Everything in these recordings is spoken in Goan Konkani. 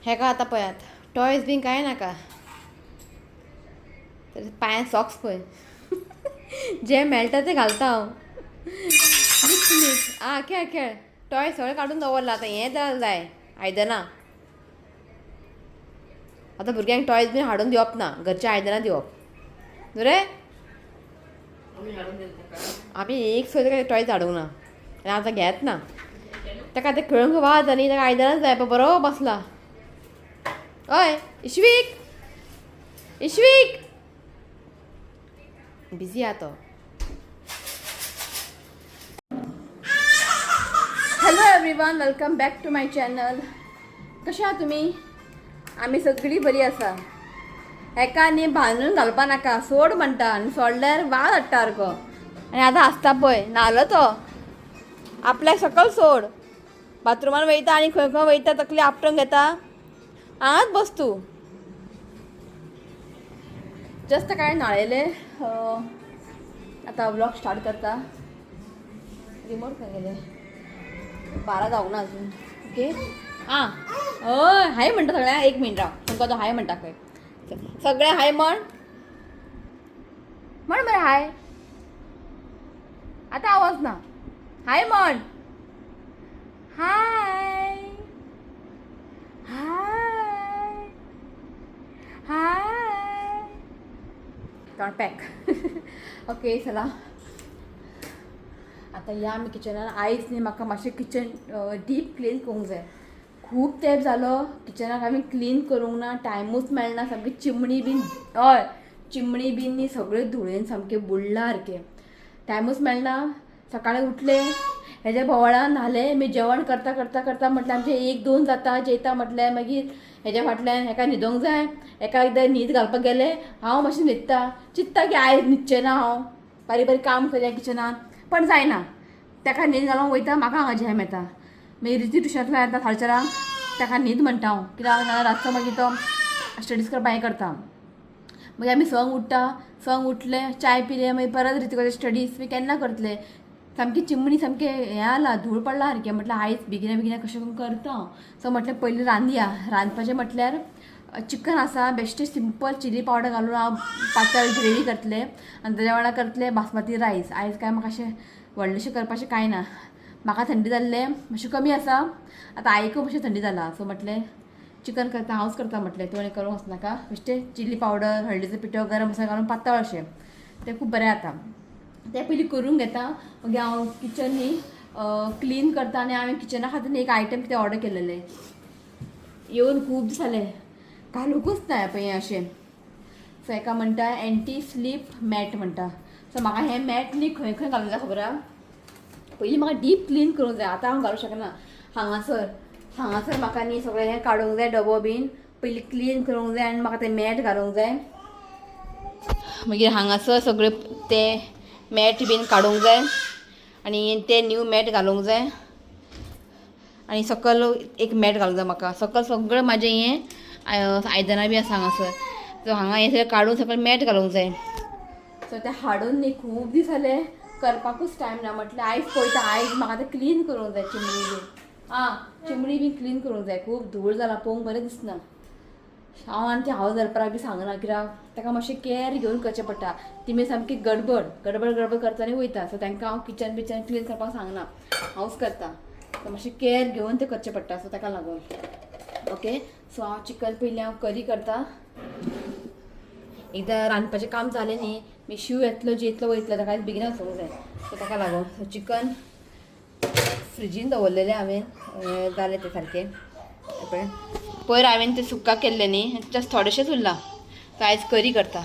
हेका आतां पळयात टॉयज बीन कांय नाका. तर पांयान सॉक्स पळय, जे मेळटा ते घालता हांव. मिक्स मिक्स आं खेळ खेळ. टॉय सगळें काडून दवरला आतां, हें जाय जाय आयदनां. आतां भुरग्यांक टॉयज बीन हाडून दिवप ना, घरच्या आयदनां दिवप न्हू रे. आमी एक सुद्दां टॉयज हाडूंक ना आनी आतां घेत ना. ताका आतां खेळूंक वाज आनी ताका आयदनांच जाय. पळय बरो बसला. हय इश्वीक, इश्वीक बिजी आहा तो. Hello everyone, welcome back to my channel. कशें आहा तुमी? आमी सगळीं बरी आसा. हेका न्ही बांदून घालपा नाका, सोड म्हणटा आनी सोडल्यार वाज हाडटा सारको. आनी आतां आसता पळय न्हालो तो, आपल्याक सकल सोड, बाथरुमान वयता आनी खंय खंय वयता, तकली आपटून घेता. हांगाच बस तूं. जस्ट काय न्हाळयलें, आतां व्लॉग स्टार्ट करता. रिमोट खंय गेले? 12 जावंक ना अजून. ओके आं हय हाय म्हणटा सगळ्यांक. एक मिनट राव, तुमकां तो हाय म्हणटा खंय. सगळे हाय म्हण, म्हण मरे हाय. आतां आवाज ना. हाय म्हण, हाय हाय हाय. तोंड पॅक. ओके चला आतां या आमी किचनान. आयज न्ही म्हाका मातशें किचन डीप क्लीन करूंक जाय. खूब तेंप जालो किचनाक आमी क्लीन करूंक ना, टायमूच मेळना. सामकी चिमणी बीन, हय चिमणी बीन न्ही सगळें धुळेन सामकें बुडलां सारकें. टायमूच मेळना. सकाळीं उठलें, हेज्या बोवाळान न्हालें, मागीर जेवण करता करता करता म्हटल्यार आमचें 1-2 जाता जेयता म्हटल्यार. मागीर हेज्या फाटल्यान हेका न्हिदोंक जाय, हेका एकदां न्हीद घालपाक गेलें हांव मातशें न्हिदता, चिंत्ता की आयज न्हिदचें ना हांव, बारीक बारीक काम करया किचनान, पण जायना. ताका न्हीद घालूंक वयता, म्हाका हांगा झेम येता. मागीर रिती ट्युशनांतल्यान येता 4:30, ताका न्हीद म्हणटा हांव, कित्याक नाजाल्यार रातचो मागीर तो स्टडीज करपाक हें करता. मागीर आमी संक उठ्ठा, संक उठले चाय पिले, मागीर परत रितीकाचे स्टडीज मागीर केन्ना करतले. सामकी चिमणी सामकें हें आला, धूळ पडला सारकें. म्हटल्यार आयज बेगिना बेगिना कशें करून करता हांव. सो म्हटलें पयलीं रांदया. रांदपाचें म्हटल्यार चिकन आसा, बेश्टें सिंपल चिली पावडर घालून हांव पातळ ग्रेवी करतलें आनी तेज्या वांगडा करतलें बासमती रायस. आयज काय म्हाका अशें व्हडलेशें करपाचें कांय ना. म्हाका थंडी जाल्लें मातशें कमी आसा, आतां आईकूय मातशें थंडी जाला. सो म्हटलें चिकन करता, हांवच करता म्हटलें, तूं आनी करूंक वचनाका. बेश्टें चिली पावडर, हळदीचो पिठो, गरम मसालो घालून पातळ अशें तें खूब बरें जाता. तें पयलीं करून घेता, मागीर हांव किचन न्ही क्लीन करता. आनी हांवें किचना खातीर एक आयटम कितें ऑर्डर केलेलें, येवन खूब दीस जाले घालुंकूच ना पळय हें अशें. सो हेका म्हणटा एंटी स्लीप मॅट म्हणटा. सो म्हाका हें मॅट न्ही खंय खंय घालूंक जाय खबर आहा. पयलीं म्हाका डीप क्लीन करूंक जाय, आतां हांव घालूंक शकना. हांगासर हांगासर म्हाका न्ही सगळें हें काडूंक जाय, डबो बीन पयलीं क्लीन करूंक जाय आनी म्हाका तें मॅट घालूंक जाय. मागीर हांगासर सगळें तें मॅट बीन काडूंक जाय आनी तें न्यू मॅट घालूंक जाय आनी सकल एक मॅट घालूंक जाय म्हाका. सकल सगळें म्हाजें हें आयदनां बी आसा हांगासर. सो हांगा हें सगळें काडून सकयल मॅट घालूंक जाय. सो तें हाडून न्ही खूब दीस जाले, करपाकूच टायम ना. म्हटल्यार आयज पळयता, आयज म्हाका तें क्लीन करूंक जाय. चिमणी बीन, आं चिमणी बीन क्लीन करूंक जाय, खूब धूळ जाला, पळोवंक बरें दिसना. हांव आनी ते हावज हेल्पराक बी सांगना, कित्याक ताका मातशें कॅर घेवन करचें पडटा. ती सामकी गडबड गडबड गडबड करता आनी वयता. सो तांकां हांव किचन बिचन क्लीन करपाक सांगना, हांवूच करता. सो मातशें कॅर घेवन तें करचें पडटा, सो ताका लागून. ओके सो हांव चिकन पयलीं हांव करी करता. एकदां रांदपाचें काम जालें न्ही, मागीर शीव येतलो, जेतलो, वयतलो, ताका बेगीन वचूंक जाय. सो ताका लागून सो चिकन फ्रिजीन दवरलेलें हांवें, जालें तें सारकें. पळय पयर हांवें तें सुक्का केल्लें न्ही, जस्ट थोडेशेंच उरलां. सो आयज करी करता.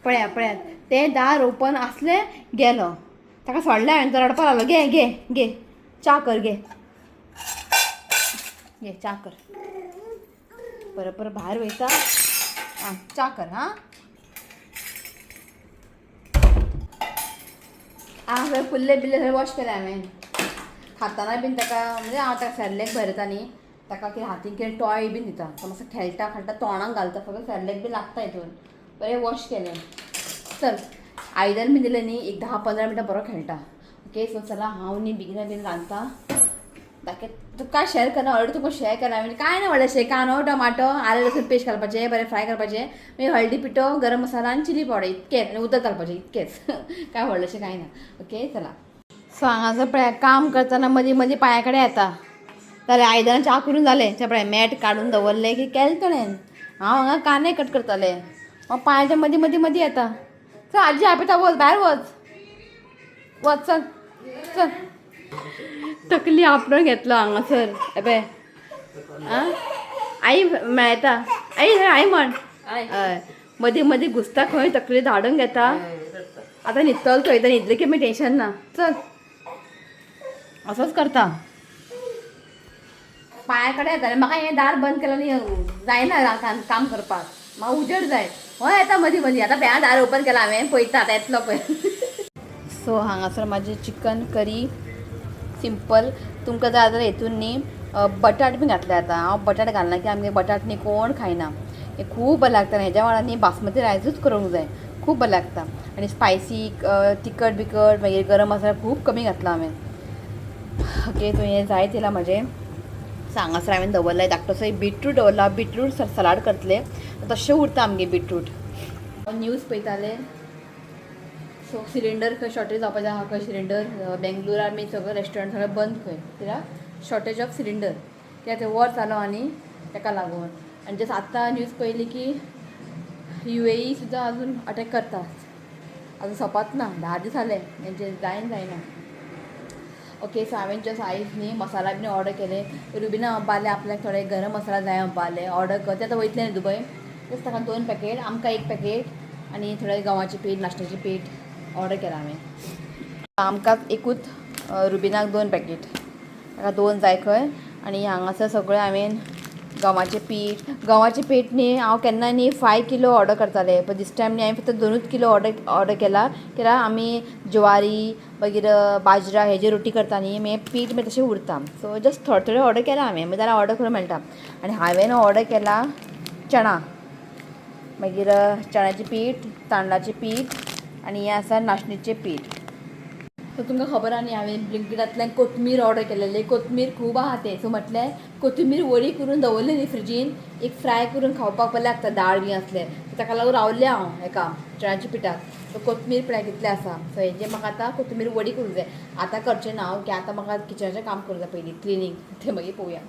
पळया पळयात तें दार ओपन आसलें, गेलो, ताका सोडलें हांवें, तो रडपाक लागलो. घे घे घे च्या कर, घे घे च्या कर. परत परत भायर वयता. आं च्या कर. हां आं सगळे कुल्ले बिल्ले सगळे वॉश केले हांवें. खाताना बीन ताका म्हणजे हांव ताका सेरेलेक भरयता न्ही, ताका कितें हातीन कितें टॉय बीन दिता, तो मातसो खेळटा खेळटा तोंडाक घालता, सगळें सेरेलेक बीन लागता हितून. बरें वॉश केलें. चल आयदन बीन दिलें न्ही, एक 10-15 मिनटां बरो खेळटा. ओके सो चला हांव न्ही बेगिना बेगीन रांदता. दाखय तुका शेअर करना, ऑलरेडी तुका शेअर केला. म्हणजे काय ना व्हडलेशें, कांदो, टमाटो, आलें लसूण पेस्ट घालपाचें, बरें फ्राय करपाचें, मागीर हळदी पिठो, गरम मसाला आनी चिली पावडर इतकेंच, आनी उदक घालपाचें इतकेंच. काय व्हडलेशें कांय ना. ओके चला. सो हांगासर पळय काम करतना मदीं मदीं पांया कडेन येता. जालें आयदनां च्या करून जालें. ते पळय मॅट काडून दवरलें की केलें ताणें. हांव हांगा कांदे कट करतालें, हांव पांयाच्या मदीं मदीं मदीं येता. चल आजी आपयता, वच भायर वच, वच चल चल. तकली आपणून घेतलो हांगासर. हे आं आई मेळटा, आई आई म्हण. हय मदीं मदीं घुसता खंय, तकली धाडून घेता. आतां न्हिदतलो तो, एकदां न्हिदलें की मागीर टेंशन ना. चल असोच करता. पांया कडेन येतालें म्हाका, हें दार बंद केलें न्ही जायना काम करपाक, म्हाका उजेड जाय. हय येता मदीं मदीं. आतां पळय दार ओपन केलां हांवें, पळयता आतां येतलो पळय. सो हांगासर म्हाजी चिकन करी सिंपल. तुमकां जाय जाल्यार हेतून न्ही बटाट बी घातले. आतां हांव बटाट घालना की आमगे बटाट न्ही कोण खायना. हें खूब बरें लागता. हेज्या वांगडा न्ही बासमती रायसूच करूंक जाय, खूब बरें लागता. आनी स्पायसी तिखट बिकट मागीर गरम मसाला खूब कमी घातला हांवें. ओके सो हें जायत येयलां म्हाजें. हांगासर हांवें दवरलां धाकटोसो एक बिटरूट दवरला, बिटरूट सलाड करतलें, तशें उरता आमगे बिटरूट. न्यूज पळयतालें. सो सिलिंडर खंय शॉर्टेज जावपाचें आहा खंय सिलिंडर. बेंगलोरार बी सगळें रेस्टॉरंट सगळें बंद खंय, कित्याक शॉर्टेज ऑफ सिलिंडर, कित्याक ते वॉर जालो आनी तेका लागून. आनी जस्ट आत्तां न्यूज पळयली की UAE सुद्दां अजून अटॅक करतात, अजून सोंपत ना, 10 दीस जाले हेंचे जायन जायना. ओके सो हांवें जस्ट आयज न्ही मसाला बीन ऑर्डर केले. रुबिना म्हणपालें आपल्याक थोडे गरम मसाला जाय म्हणपालें, ऑर्डर कर. तें आतां वयतलें न्ही दुबय, जस्ट ताका 2 पॅकेट, आमकां 1 पॅकेट आनी थोडे गंवाचें पीठ, नाशण्याचें पीठ ऑर्डर केलां हांवें. आमकां एकूच, रुबिनाक 2 पॅकेट, ताका 2 जाय खंय. आनी हांगासर सगळें हांवें गंवाचें पीठ, गंवाचें पीठ न्ही हांव केन्ना न्ही 5 किलो ऑर्डर करतालें, पण दीस टायम न्ही हांवें फक्त 2 किलो ऑर्डर केला. कित्याक आमी ज्वारी मागीर बाजरा हेजी रोटी करता न्ही, मागीर पीठ मागीर तशें उरता. सो जस्ट थोडे थोडे ऑर्डर केला हांवें, मागीर जाल्यार ऑर्डर करूंक मेळटा. आनी हांवें ऑर्डर केला चणा, मागीर चण्याचें पीठ, तांदळाचें पीठ आनी हें आसा नाशणीचें पीठ. सो तुमकां खबर आहा न्ही हांवें ब्लिंकिटांतल्यान कोथमीर ऑर्डर केलेली. कोथमीर खूब आहा तें. सो म्हटलें कोथमीर वरी करून दवरली न्ही फ्रिजीन, एक फ्राय करून खावपाक बरें लागता दाळ बी आसलें. सो ताका लागून रावलें हांव हेका चण्याच्या पिठाक. सो कोथमीर पळय कितलें आसा. सो हेजें म्हाका आतां कोथमीर वडी करूंक जाय. आतां करचें ना हांव, की आतां म्हाका किचनाचें काम करूंक जाय पयलीं, क्लिनींग, तें मागीर पळोवया.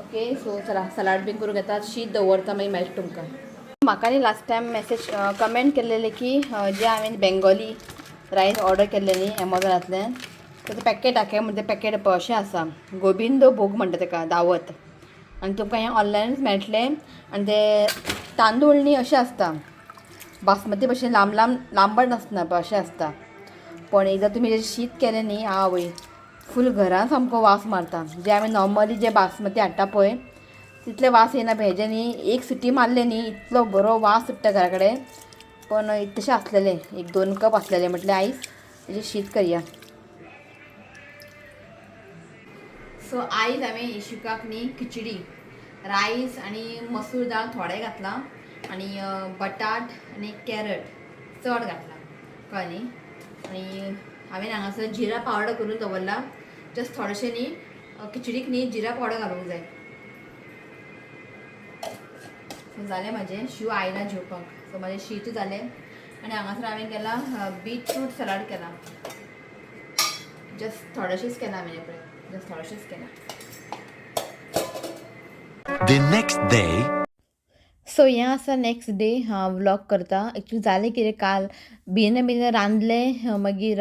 ओके सो चला सलाड बीन करूंक घेता, शीत दवरता, मागीर मेळटा तुमकां. म्हाका न्ही लास्ट टायम मॅसेज कमेंट केल्लेले की जे हांवें बेंगोली रायस ऑर्डर केल्ले न्ही एमेझॉनांतल्यान, ताचें पॅकेट दाखय म्हणटा. पॅकेट पळय अशें आसा, गोबिंदो भोग म्हणटा तेका, दावत. आनी तुमकां हें ऑनलायनूच मेळटलें. आनी ते तांदूळ न्ही अशें आसता, बासमती भशेन लांब लांब लांबट आसना, अशें आसता. पण एकदां तुमी जें शीत केलें न्ही, आवय फूल घरान सामको वास मारता. जे आमी नॉर्मली जे बासमती हाडटा पळय तितले वास येना, हेजें न्ही एक सिटी मारलें न्ही इतलो बरो वास सुट्टा घरा कडेन. पण तशें आसलेलें 1-2 कप आसलेलें, म्हटलें आयज तेजें शीत करया. सो आयज हांवें इशुकाक न्ही खिचडी रायस आनी मसूर दाळ थोडें घातलां आनी बटाट आनी कॅरट चड घातलां, कळ्ळें न्ही. आनी हांवें हांगासर जिरा पावडर करून दवरला, जस्ट थोडेशें न्ही खिचडीक न्ही जिरा पावडर घालूंक जाय. सो जालें म्हाजें, शिव आयला जेवपाक. सो म्हाजें शीत जालें. आनी हांगासर हांवें केलां बीटरूट सलाड केलां, जस्ट थोडेशेंच केलां हांवें पळय, जस्ट थोडेशेंच केलां. The next day. सो हें आसा नेक्स्ट डे हांव व्लॉग करता. एक्चुली जालें कितें, काल बेगीन बेगीन रांदलें, मागीर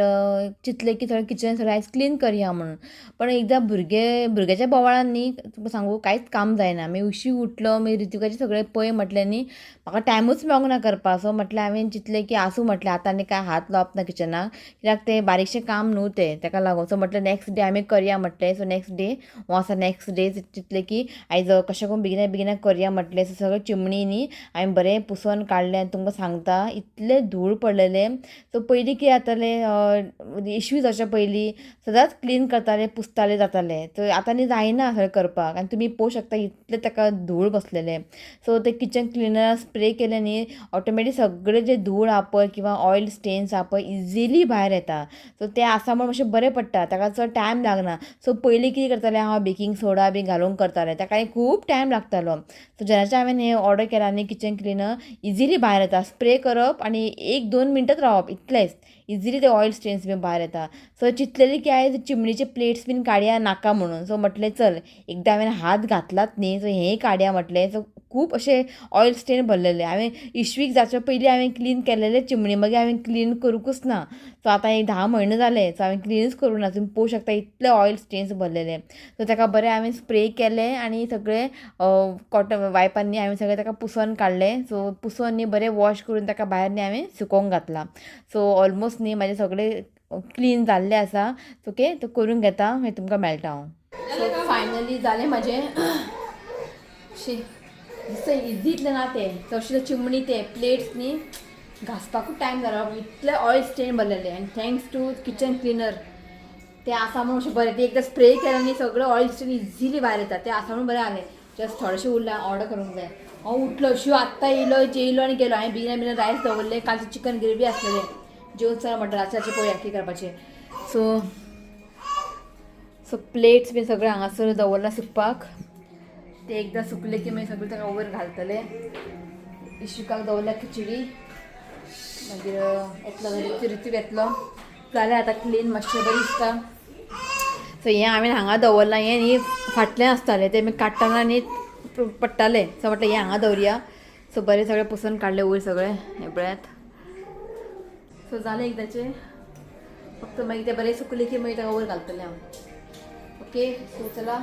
चिंतलें की थोडें किचन सगळें आयज क्लीन करया म्हणून. पण एकदां भुरग्याच्या बोवाळान न्ही तुमकां सांगू कांयच काम जायना. मागीर उशीर उठलो, मागीर ऋतिकाचें सगळें पळय म्हटलें न्ही, म्हाका टायमूच मेळोंक ना करपाक. सो म्हटलें हांवें चिंतलें की आसूं म्हटलें, आतां आनी कांय हात लावप ना किचनाक, कित्याक तें बारीकशें काम न्हू तें, तेका लागून. सो म्हटलें नेक्स्ट डे आमी करया म्हटलें. सो नेक्स्ट डे हो आसा, नेक्स्ट डे चिंतलें की आयज कशें करून बेगिना बेगिना करया म्हटलें. सो सगळें चिमणी चिमणी न्ही हांवें बरें पुसोन काडलें आनी तुमकां सांगता इतलें धूळ पडलेलें. सो पयलीं कितें जातालें, इश्यू जावच्या पयलीं सदांच क्लीन करताले, पुसताले, जातालें. सो आतां न्ही जायना सगळें करपाक आनी तुमी पळोवंक शकता इतलें ताका धूळ बसलेलें. सो तें किचन क्लिनर स्प्रे केलें न्ही ऑटोमॅटीक सगळें जें धूळ आहा पळय किंवां ऑयल स्टेन्स आहा पळय इजिली भायर येता. सो तें आसा म्हूण मातशें बरें पडटा, ताका चड टायम लागना. सो पयलीं कितें करतालें हांव, बेकींग सोडा बी घालून करतालें, ताका खूब टायम लागतालो. सो जेन्नाच्यान हांवें हें ऑर्डर केलां न्ही किचन क्लिनर, इजिली भायर येता. स्प्रे करप आनी 1-2 मिनटांच रावप, इतलेंच, इजिली ते ऑयल स्टेन्स बी भायर येता. सो चिंतलेलें की आयज चिमणेचे प्लेट्स बीन काडया नाका म्हणून. सो म्हटलें चल एकदां हांवें हात घातलात न्ही, सो हेंय काडया म्हटलें. सो खूब अशें ऑयल स्टेन भरलेलें. हांवें इश्वीक जावच्या पयलीं हांवें क्लीन केलेलें चिमणी, मागीर हांवें क्लीन करूंकच ना. सो आतां एक 10 म्हयने जाले, सो हांवें क्लिनूच करूंक ना. तुमी पळोवंक शकता इतले ऑयल स्टेन्स भरलेले. सो ताका बरें हांवें स्प्रे केलें आनी सगळें कॉटन वायपांनी हांवें सगळें ताका पुसोन काडलें. सो पुसोन न्ही बरें वॉश करून ताका भायर न्ही हांवें सुकोवंक घातलां. सो ऑलमोस्ट न्ही म्हाजें सगळें क्लीन जाल्लें आसा. ओके, तो करून घेता, मागीर तुमकां मेळटा हांव. सो फायनली जालें म्हाजें. शी दिसता इजी इतलें ना तें, चडशें चिमणी ते प्लेट्स न्ही घांसपाकूच टायम जालो, इतलें ऑयल स्टेन भरलेलें. आनी thanks to kitchen cleaner, तें आसा म्हणून अशें बरें, तें एकदां स्प्रे केलें न्ही सगळें ऑयल स्टेन इजिली भायर येता. तें आसा म्हणून बरें जालें. जस्ट थोडेशें उरलां, ऑर्डर करूंक जाय. हांव उठलो, शिव आत्तां येयलो, जेयलो आनी गेलो. हांवें बेगीन बेगीन रायस दवरलें, कालचें चिकन ग्रेवी आसलेलें, जेवन चल म्हणटा रातचें पळोवया कितें करपाचें. सो सो प्लेट्स बीन सगळें हांगासर दवरलां सुकपाक, ते एकदां सुकले की मागीर सगळें ताका वयर घालतले. इशुकाक दवरल्या खिचडी, मागीर येतलो रिती रिती येतलो. जालें आतां क्लीन मातशें बरें दिसता. सो हें हांवें हांगा दवरलां, हें न्ही फाटल्यान आसतालें तें मागीर काडटना न्ही पडटालें. सो म्हटलें हें हांगा दवरया. सो बरें सगळें पुसून काडलें वयर सगळें, हें पळयात. सो जालें एकदांचें, फक्त मागीर तें बरें सुकलें की मागीर ताका वयर घालतलें हांव. ओके, सो चला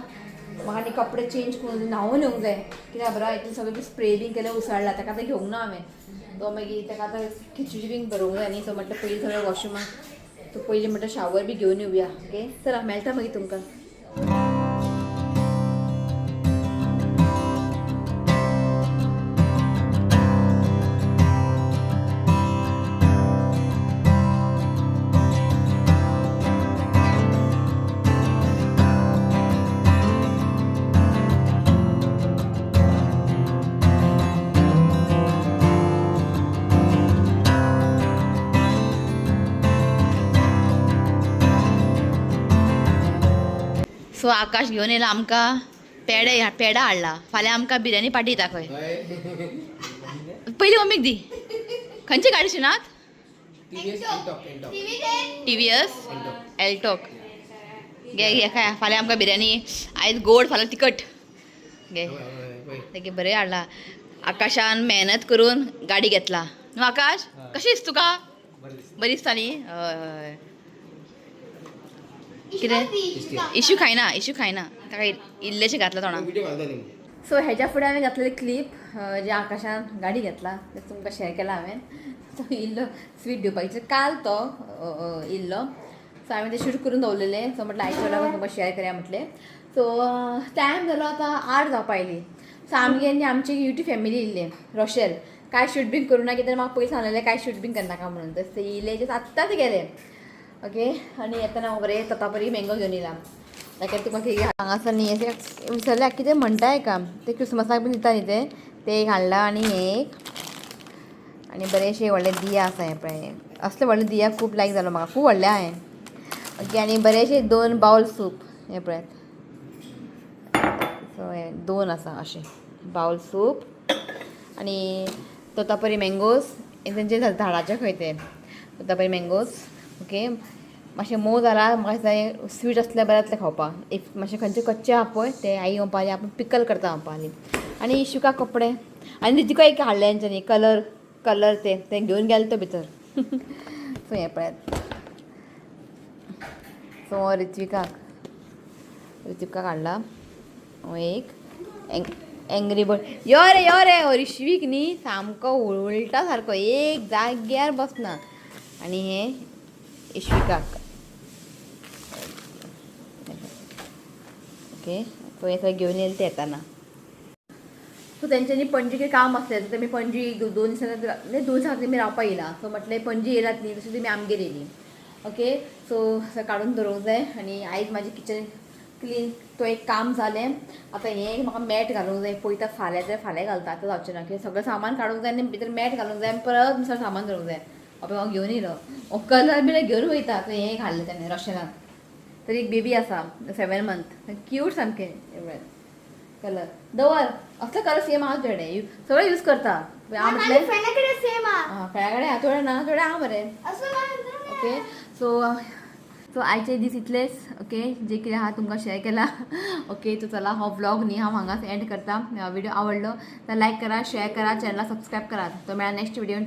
म्हाका आनी कपडे चेंज करून न्हांवून येवंक जाय, कित्याक खबर आहा इतलें सगळें स्प्रे बीन केलें उसळ्ळा, ताका आतां घेवंक ना हांवें. तो मागीर ताका आतां खिचडी बीन भरोवंक जाय न्ही. सो म्हटलें पयलीं सगळें वॉशरुमाक, सो पयलीं म्हटलें शावर बी घेवन येवया. ओके, चला मेळटा मागीर तुमकां. सो आकाश घेवन येयला आमकां पेडे, पेडा हाडला. फाल्यां आमकां बिर्याणी पार्टी दिता खंय. पयलीं मम्मीक दी. खंयची गाडी शिनात? TVS एल्टॉक. घे घे खाय, फाल्यां आमकां बिर्याणी. आयज गोड, फाल्यां तिखट. घे तेगे बरें हाडला आकाशान, मेहनत करून गाडी घेतला न्हू आकाश? कशी दिसता तुका? बरी दिसता न्ही? हय हय. कितें इशू खायना, इशू खायना, ताका इल्लेशें घातलां तोंडाक. सो हेज्या फुडें हांवें घातलेली क्लीप जे आकाशान गाडी घेतला ते तुमकां शेअर केला हांवें. तो इल्लो स्वीट दिवपाक काल तो इल्लो. सो हांवें ते शूट करून दवरलेलें. सो म्हटलें आयच्या व्लॉगान तुमकां शेअर करया म्हटलें. सो टायम जालो आतां 8 जावपा आयली. सो आमगे न्ही आमची युट्यूब फॅमिली येयल्ली रोशेल, कांय शूट बीन करूं ना कित्याक म्हाका पयलीं सांगलेलें कांय शूट बीन करनाका म्हणून. तशें ते येयले जस्ट आत्तांच गेले. ओके, आनी येतना हांव बरें तोतापरी मँगो घेवन येयला. ताका तुका कितें हांगासर न्ही अशें विसरल्या कितें म्हणटा हेका, ते क्रिसमसाक बीन दिता न्ही ते, तें एक हाडलां. आनी हें एक आनी बरेंशें व्हडलें दिया आसा हें पळय, असलें व्हडलें दिया खूब लायक जालो म्हाका, खूब व्हडलें आहा हें. ओके, आनी बरेंशें 2 बावल सूप हें पळयात. सो हें 2 आसा अशें बावल सूप आनी तोतापरी मँगोज, हें तेंचे झाडाचें खंय तें तोतापरी मँगोज. ओके, मातशें मोव जाला म्हाका दिसता स्वीट आसल्यार बरें जातलें खावपाक. If मातशें खंयचे कच्चे आहा पळय ते आई म्हणपाली आपूण पिकल करता म्हणपाली. आनी इशुका कपडे आनी तिका एक हाडले तेंच्यांनी कलर, कलर ते ते घेवन गेले तो भितर. सो हें पळयात. सो रित्विकाक, रित्विकाक हाडला एक एंग्री बर्ड. यो रे यो रे, ऋषवीक न्ही सामको उलटा सारको एक जाग्यार बसना. आनी हें इश्विकाक. ओके, सो हें सगळें घेवन येयले ते येताना. सो तेंच्यांनी पणजी कितें काम आसलें, सो तेमी पणजी एक दोन दिसां, म्हणजे 2 दिसां खातीर तुमी रावपा येयला. सो म्हटलें पणजी येयलात न्ही, तशें तुमी आमगेर येयली. ओके, सो काडून दवरूंक जाय आनी आयज म्हाजें किचन क्लीन तो एक काम जालें. आतां हें म्हाका मॅट घालूंक जाय. पळयता, फाल्यां जाय, फाल्यां घालता, आतां जावचें ना कित्याक सगळें सामान काडूंक जाय आनी भितर मॅट घालूंक जाय आनी परत सगळें सामान दवरूंक जाय. अबे हांव घेवन येयलो हो कलर बी घेवन वयता. तो हें घाल्लें तेणें रोशनान. तर एक बेबी आसा 7 मंथ, क्यूट सामकें. एवढें कलर दवर, असलो कलर सेम आहा तुजे, सगळें यूज करता. हांव म्हटलें फ्रेंडा सेम आ. आं, फ्रेंडा कडेन आहा थोडे, ना थोडे आहा मरे. असं. ओके, सो सो आयचे दीस इतलेच. ओके, जे कितें आहा तुमकां शेअर केला. ओके, तो चला, हो व्लॉग न्ही हांव हांगाच एंड करता. व्हिडिओ आवडलो तर लायक करा, शेअर करा, चॅनला सबस्क्रायब करा. तो मेळा नेक्स्ट व्हिडिओ.